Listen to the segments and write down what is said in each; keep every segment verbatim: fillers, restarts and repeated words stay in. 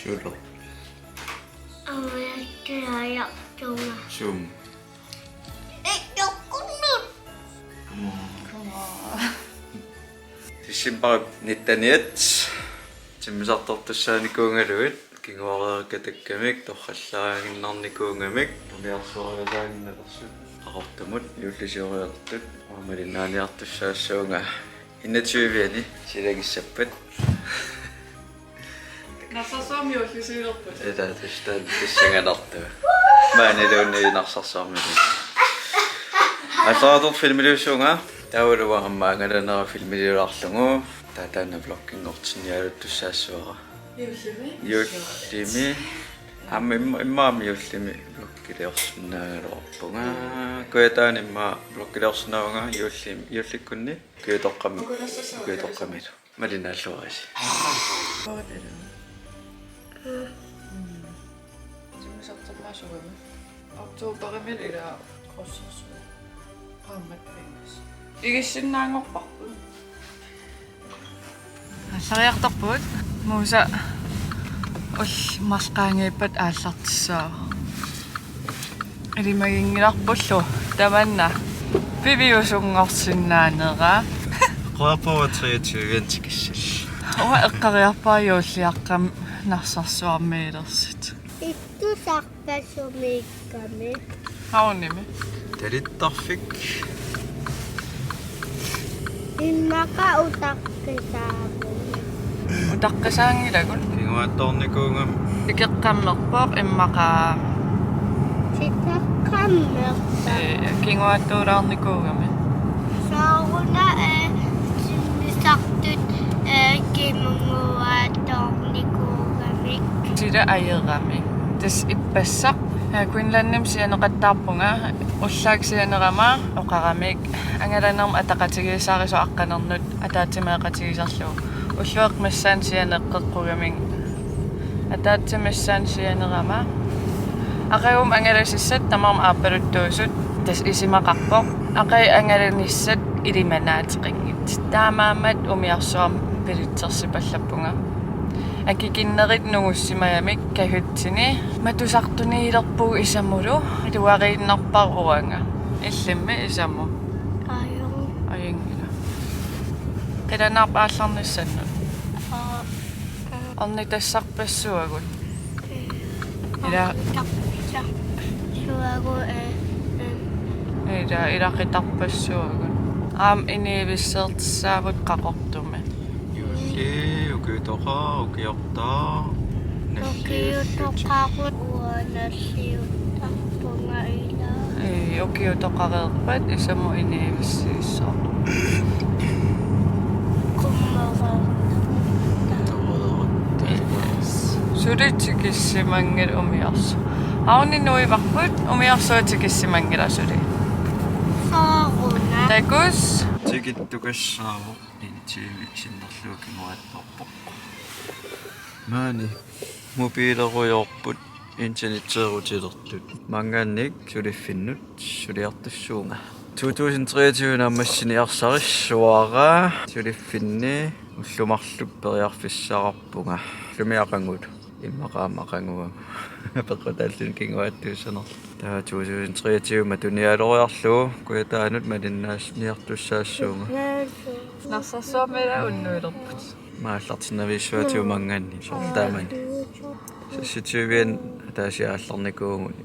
Suulo. Aamma ajattaajartunga. Sum. Ejjoqqunnut. Decembarip nitteniat. Timmisartortussaanikuugaluit, kinguareerikkatakkamik, torrallaaginnarnikuugamik, umiarsuariasaaginnalersoq, Qaqortumut juullisioriartut, aamma malinnaaniartussaassuunga enogtyve-ani silagissappat. Narsarsuarmi juullisiilerput. Ila, tassa, tassanganartu. Maaniluunniit Narsarsuarmilu. Aallaraatoq filmiliussuunga, taavalu aamma angalanera filmiliulaarlugu, taava taanna vlogginngortinnialuttussaassuara. Juullimi? Juullimi. Aamma imma-, immaqa aamma juullimi vloggiliorsinnaagaluarpunga. Kujataani immaqa vloggiliorsinnaavunga juullim-, juullikkunni. Ukiutoqqam-, ukiutoqqamilu. Malinnaalluarisi. Oqalugu. Mm. Timmisartormaasugami. Oktoberimi ila korsorsuaq. Qaammat pingas. Igissinnaanngorparput. Aallariartorput. Muusa ullut marluk qaangiippat aallartissaavoq. Ilimaginngilarpullu tamanna piviusunngorsinnaanera. Quapuva treogtyve-ani tikissallugu. Uanga eqqariarpara juulliaqqami Narsarsuarmiilersut. Ittusarpassumiikkami. Havnimi. Talittarfik. Immaqa utaqqisaavugut. Utaqqisaanngilagut. Kinguaattoornikuugami. Ikeqqammerpoq immaqa. Sitaqqammerpoq. Ee, kinguaattuulaarnikuugami. Sooruna, ee, timmisartut, ee, kinguaattoornikuugamik. Sila ajeramik. Tassa ippassaq, ee, Greenlandimi sianeqattaarpunga, ullaaq sianerama oqaramik. Angalanermut ataqatigiissaarisoq aqqanernut ataatsimeeqatigisarlugu. Ullueq missaani sianeqqeqqugamik. Ataatsip missaani sianerama. Aqagumut angalasissat tamarmik aappaluttuusut tassa isumaqarpoq. Aqagu angalanissat ilimanaateqanngitsut. Taamaammat umiarsuarmi bilitsersipallappunga. Akikinnerit nungussimagamik kajutsini matusartuniilerpugut isamulu. Iluariinnarpara uanga. Illimmi isamu? Ajunngilaq. Qilanaarpa aallarnissannut? Aa. Ornitassarpassuagut. Ila. Ornitassarpassuagut, ee, ee. Ila, ilaqutarpassuagut. Aamma inuuissuteqartissaagut Qaqortumi. Juulli, ukiutoqaq, ukiortaq. Nalliullutik. Ukiutoqarut uanga nalliuttarpunga ila. Ee, ukiutoqareerpat isamut inuuissiissaaq. Qummereertarpunga. Suli tikissimanngilaq umiarsuaq. Auni nuivarput umiarsuaq tikissimanngilaq suli. Sooruna. Takuss. Tikittukassaavoq. Internetsinnerlugu kinguaattoorpoq. Maani mobilerujoorput internetseerutilertut. Maanngaanniit suliffinnut suliartussuunga. To tusind treogtyve naammassiniarsarissuara suliffinni ullut marluk periarfissaqarpunga. Ullumi aqagu. Immaqa aamma aqaguagu. Peqqutaalluni kinguaattuussanerlugu. Taava to tusind treogtyve matunialoriarlugu Kujataanut malinnaaniartussaassuunga. Narsarsuarmi ila unnuilerput. Aamma aallartinnaviissuatigut maanngaanniit soorlu taamani. Seksogtyve-ani ataaseq aallarnikuuvugut,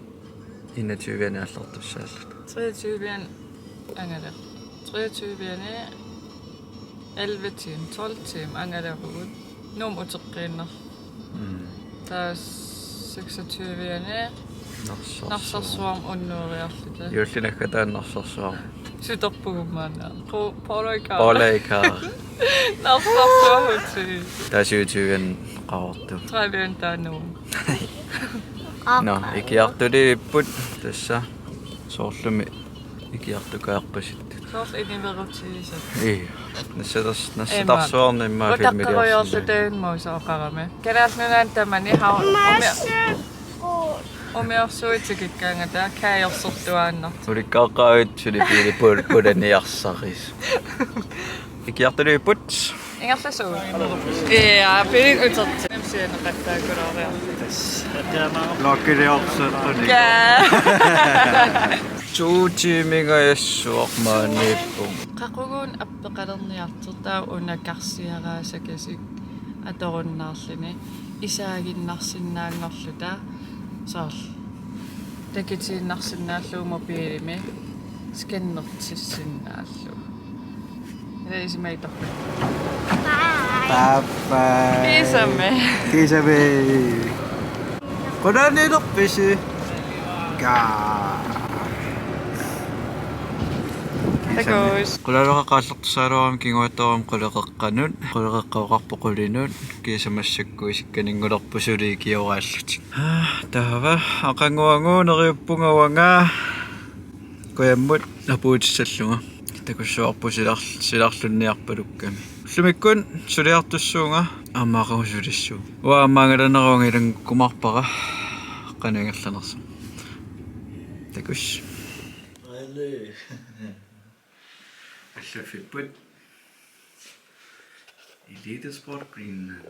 enogtyve-ani aallartussaalluta. Treogtyve-ani angaleq. Treogtyve-ani elleve timer, tolv timer angalerugut. Nuummut uteqqiinnarluta. Mm. Taava seksogtyve-ani Narsarsuaq. Narsarsuarmi unnueriarluta. Juullip naggataa Narsarsuarmi. Sutorpugut maanna. Qu-, Paul Ricard. Paul Ricard. Narsarsuaq hotel. Taava syvogtyve-ani Qaqortumi. Tredive-ani taanna. Nå, ikiartulivipput tassa soorlumi ikiartukaarpasittut. Soorlu iniverutigisat. Ii. Nassatars-, nassatarsuarnik immaqa filmiliorsinnaanngilaq. Utaqqerujoorluta immaqa soqarami. Kalaallit Nunaanni tamani har-, umi-, umiarsuit tikikkaangata kaajarsortuaannartut. Ulikkaaqqaavit suli biili pul-, pulaniarsarisut. Ikiartulivipput. Ingerlasuut. Ja, biilit utertut. Sianeqattaakkulaariarluta. Tassa. Vloggiliorsuuttuni. Kaa. To tiimingajassavara maaniippunga. Qaquguuna appeqalerniartoq taava una karsiaraasakasik atorunnaarluni. Isaaginnarsinnaanngorluta soorlu. Takitiinnarsinnaallugu mobiilimi scannertissinnaallugu. Ila isumaitorput. Bye. Bye bye. Kiisami. Kiisami. Qulaaniilerpisi? Kaa. Takuss. Qulaarluaraq aallartussaagaluarami kinguaattoorami quleqeqqanut. Quleqeqqat oqarput qulinut. Kiisa massakkut isikkaninngulerput suli ikioraallutik. Aa, taava aqaguagu neriuppunga uanga. Kujammut apuutissallunga. Takussuarput silar-, silarlunniarpalukkami. Ullumikkut suliartussuunga aamma aqagu sulissuunga. Uanga aamma angalaneruanga ilanngukkumaarpara qanoq ingerlanersoq. Takuss. Allaffipput. Elite Sport Greenland.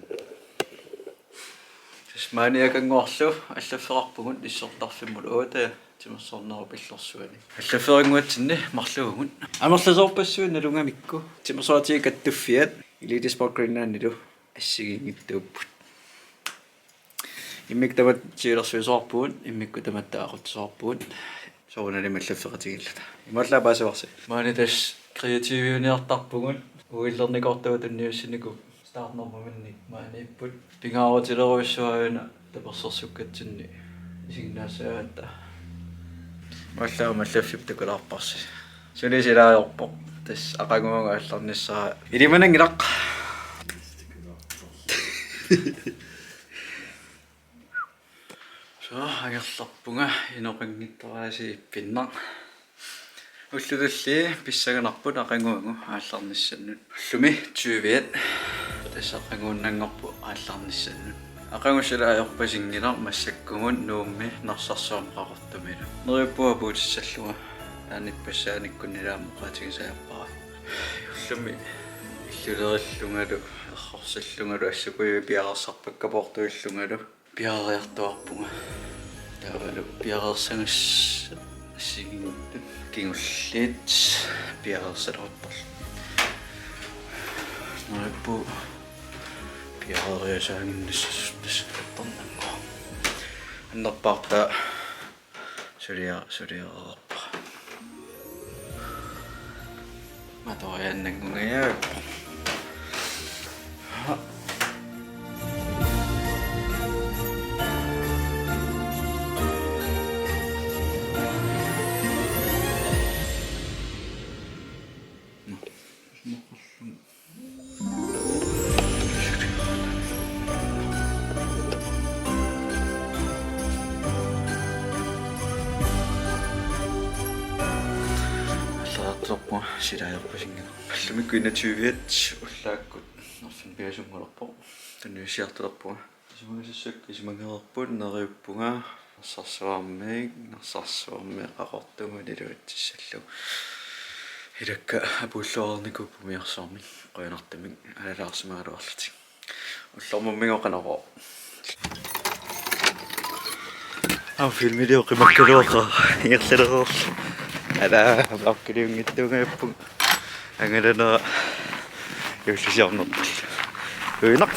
Tassa maani aqaguarlu allaffeqarpugut issortarfimmut uagut timersornerup illorsuani. Allaffeqannguatsinni marluuvugut. Amerlasoorpassuit nalugamikku. Timersoqatigiit kattuffiat Elite Sport Greenlandilu assigiinngitsuupput. Immikkut tamatta siulersuisoqarpugut, immikkut tamatta aqutsisoqarpugut. Soorunalimi allaffeqatigiilluta. Imaallaat paasivarsi. Maani tassa kreativiuniartarpugut, uillernikoortugut tunniussinikuupput. Startnummerminnik maaniipput. Pingaarutilerujussuaq una tapersersukkatsinni isiginnaassaagatta. Imaallaat aamma allaffik takulaarparsi. Suli sila ajorpoq. Tassa aqaguagu aallarnissara. Ilimananngilaq. Suu, angerlarpunga inoqanngitsoraasiippinnaq. Ullutulli pissanganarput aqaguagu aallarnissannut. Ullumi tyviat. Tassa aqaguunnanngorpoq aallarnissannut. Aqagu sila ajorpasinngilaq massakkumut Nuummi Narsarsuarmi Qaqortumilu. Neriuppunga apuutissallunga. Taanna ippassaanikkut ilaa oqaatigisariaqarpara. Ullumi illulerillungalu, errorsillungalu, assut kuivi piareersarpakka poortuillungalu. Piareeriartuaarpunga. Taavalu piareersagas-, assigiinngitsut kingulliit piareersaleruttorlu. Neriuppunga piareeriasaaginnassasoq tassa kattornanngua. Annerpaartaa sulia-, suliareerpara. Matoriaannanngungajappoq. Allagartorpunga sila ajorpasinngilaq. Ullumikkut enogtyviat ullaakkut arfineq-pingasunngulerpoq. Tunniussiartulerpunga. Isumagisassakka isumagereerput, neriuppunga Narsarsuarmiit, Narsarsuarmiit Qaqortumut iluatsissallugu. Ilakka apuulluarnikuupput umiarsuarmik, qujanartumik alalaarsimagaluarlutik. Ullormumminnga qanoq. Aa, filmiliortoq qimakkaluaqaaq, ingerlalereerlunga. Alaa, vloggiliunngitsuugajappunga. Angalanera juullisiornerput. Uinaq.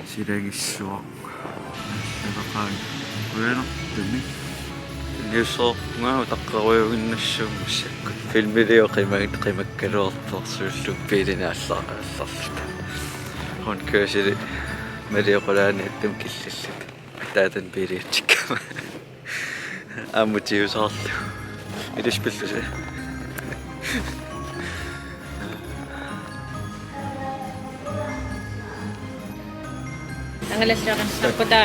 Silagissuaq. Allaqaanga. Qujanartumik. Niussoorpunga utaqqerujuinnassuunga massakkut. Filmiliortoq qima-, qimakkaluartoq suullu biilini alla-, allarluta. Rundkørseli maliorulaaniattumi killilluta. Taatan biiliatsikkama. Aamma tiusaarlu. Ilis pillusi. Angalalluarniarputa.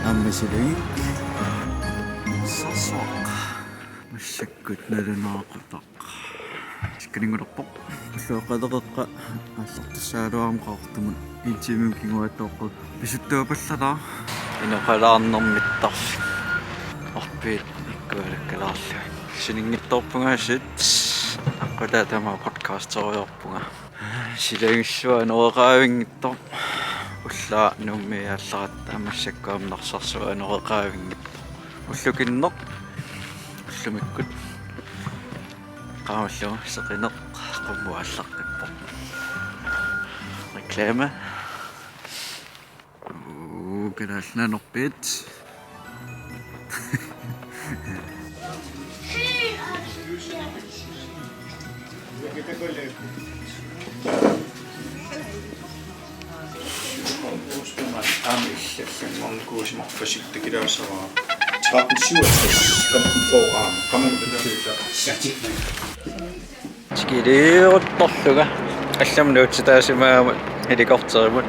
Aamma silagik. Narsarsuaq. Massakkut nalunaaqutaq. Sikkaninngulerpoq. Ulluaqaleqeqqa aallartussaagaluarama Qaqortumut en timemik kinguaattooqqut. Pisuttuapallalaaq. Inoqalaarnermittarfik. Orpiit ikkualakkalaarlugit. Sininngitsoorpunga assut. Aqqutaa tamaat podcasterujoorpunga. Silagissuaq anoreqaavinngitsoq. Ullaaq Nuummi aallaratta massakkut aamma Narsarsuaq anoreqaavinngitsoq. Ullukinneq. Ullumikkut. Qaamallu seqineq qummut aallaqqippoq. Reklame. Uu, Kalaallit Nunaannerpiit. Aamma illallanngornikuusimarpasippoq takulaassavara. Tretten syvogtres, femten fyrre aamma. Qamani. Tikilioruttorlunga. Allamut nuutsitaasimagamma helikopterimut.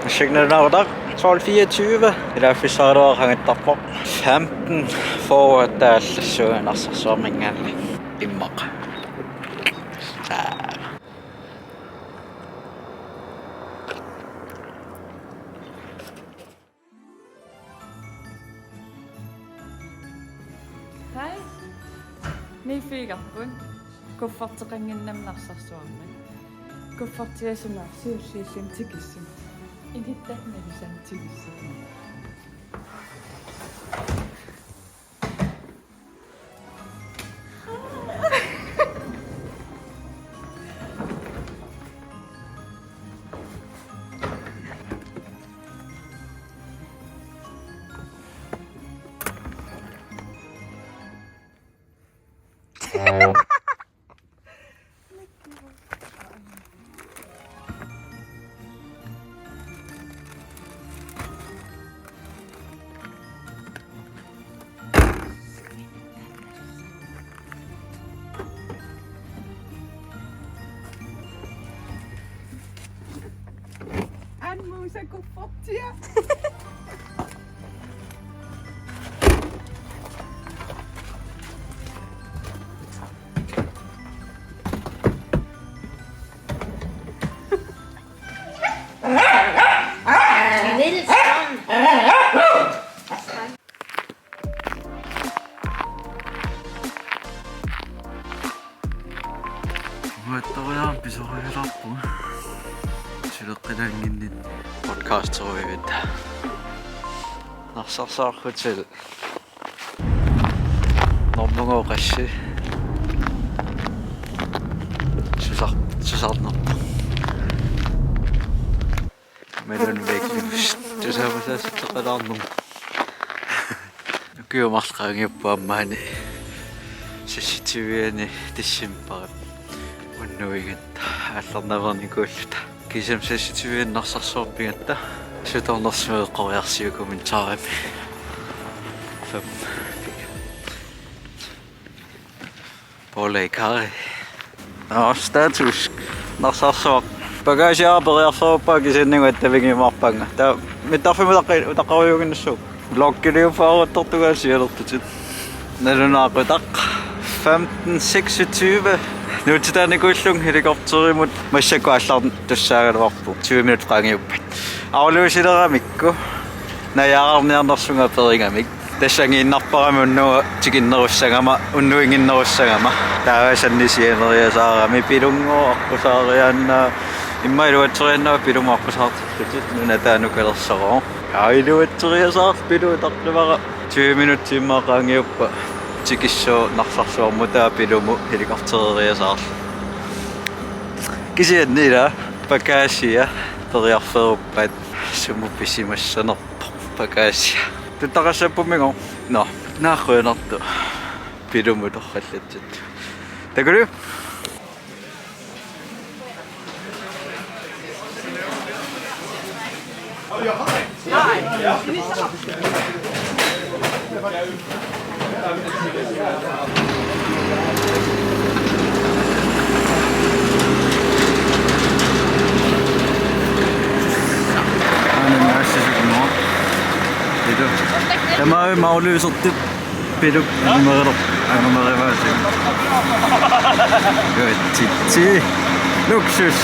Massakkut nalunaaqutaq tolv fireogtyve. Ilaaffissaraluarpara qangattarpoq. Femten fyrre taallassuunga Narsarsuarminngaanniit. Immaqa. Aa. Hej. Niuffigivarput. Kufferteqannginnami Narsarsuarmi. Kuffertiasuma siulliulluni tikissuugut. Inuttat nalusani tikissuugut. Anmusa kuffertia. Little son. Uattoriaam pisorialaarpunga. Suleqqilaannginninni. Podcasteruivit. Narsarsuaq Hotel. Normungooq qassi. Susar-, susarnerpoq. Melon Vegas. Tusaamasaassutaqalaarnerma. Ukiut marluk qaangiupput aamma maani. Seksogtyve-ani decembarip unnuigatta aallarnavernikuulluta. Kisianni seksogtyve-ani Narsarsuarmigatta. Sutornersimavikkoriarsiuk kommentarimi. Fem. Ole Kari. Nå, status. Narsarsuaq. Pagaasiaq periarfeeruppaa kisianni uagut attavigiumaarpaannga. Taava mittarfimmut utaqqi-, utaqqarujuuginnassuuvoq. Vloggiliuppaaruttortunga sialertutit. Nalunaaqutaq. Femten seksogtyve. Nuutsitaanikuullunga helikopterimut massakkut aallartussaagaluarpugut. Tyve minut qaangiuppat. Aflysileramikku. Najaarniarnersunga perigamik. Tassa angiinnarparami unnugu tikinnerussagama, unnuinnginnerussagama. Taava sannisianeriasaarami Pilunngooq aqqusaariaannaa. Immaqa iluatseriaannaa Pilumut aqqusaartillutit nunataanut kalersorooq. Aa, iluatseriasaarluta Piluutarlivara. Tyve minutsit immaqa qaangiuppata tikissuugut Narsarsuarmut taava Pilumut helikoptereriasaarluta. Kisianni ila pagaasiaq periarfeeruppat sumut pisimassanerpoq pagaasiaq. Tuttaqassappuminnga. Nå, naak qujanartoq. Pilumut torrallatsittoq. Takuuk. Aana naasisukkumaarpoq. Tamavimmik malugisortup Pilup anumereerlugu, anumereerlugu. Good, titsi. Luksus.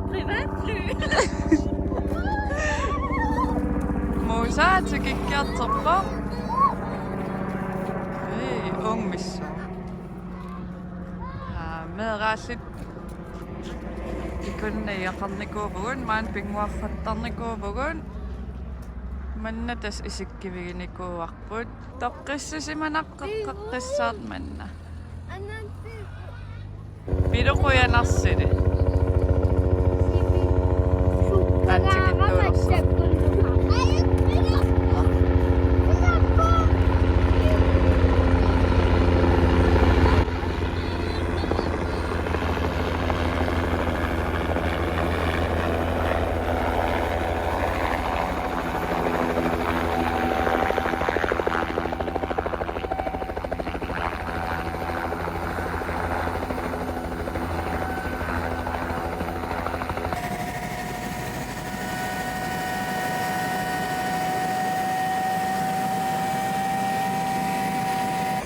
Privatfly. Muusa tikikkiartorpoq. Ej, ungmissu. Aa, meeraallit ikunniaqarnikuuvugut, maani pinnguarfattarnikuuvugut. Manna tassa isikkiviginikuuarput. Toqqissisimanaq qeqqissaat manna. Pilu qujanarsusi. Taanna tikittuulersoq.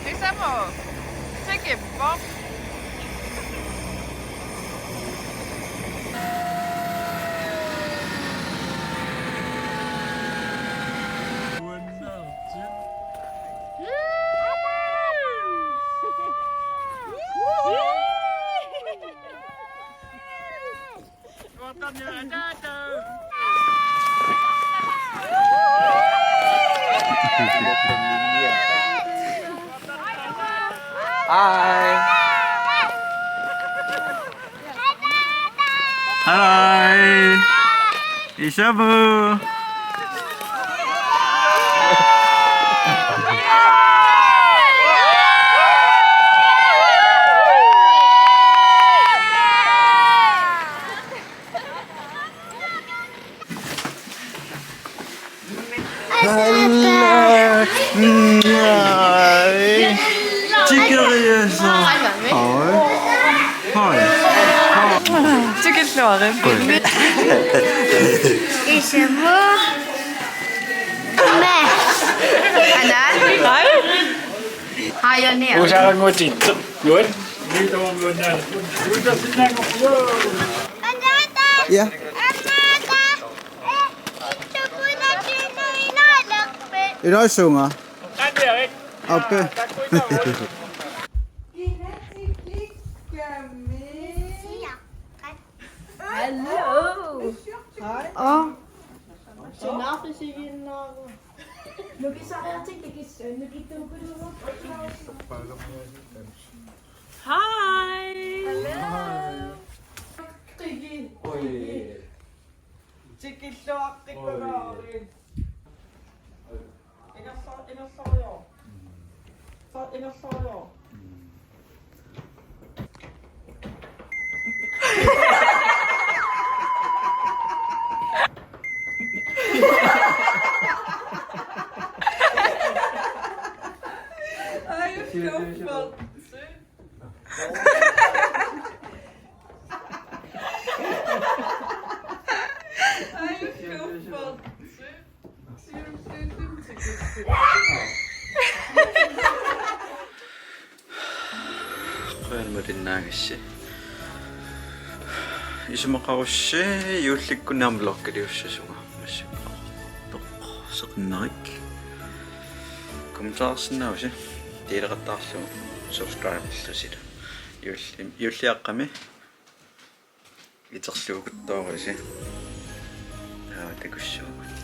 Kisamut. Tikippoq. Hi. Hi. Isamu. Alla. Nej. Tikeriasaarpoq. Hej. Hej. Tikilluarit. Hej. Isamut. Aamma. Aana. Hej. Hej, Anja. Usarangutit. Nuat. Ja. Iluassuunga. Ape. Hallo. Hej. Åh. Sinaafisiginnaagu. Nukisariartik nikis-, nikittuukuluugut. Hej. Hallo. Tikilluaqqikkumaarput. Ej, det var flot. Ej, det var flot. Qujanaq malinnaagassi. Isumaqarussi juullikkunni aamma vloggiliussasunga massakkut. Toqqorseqinnarik. Kommentaarsinnaavusi. Deleqattaarlugu subscriberlusi. Juulli-, juulliaqqami. Iterluukuttoorisi. Aa, takussuugut.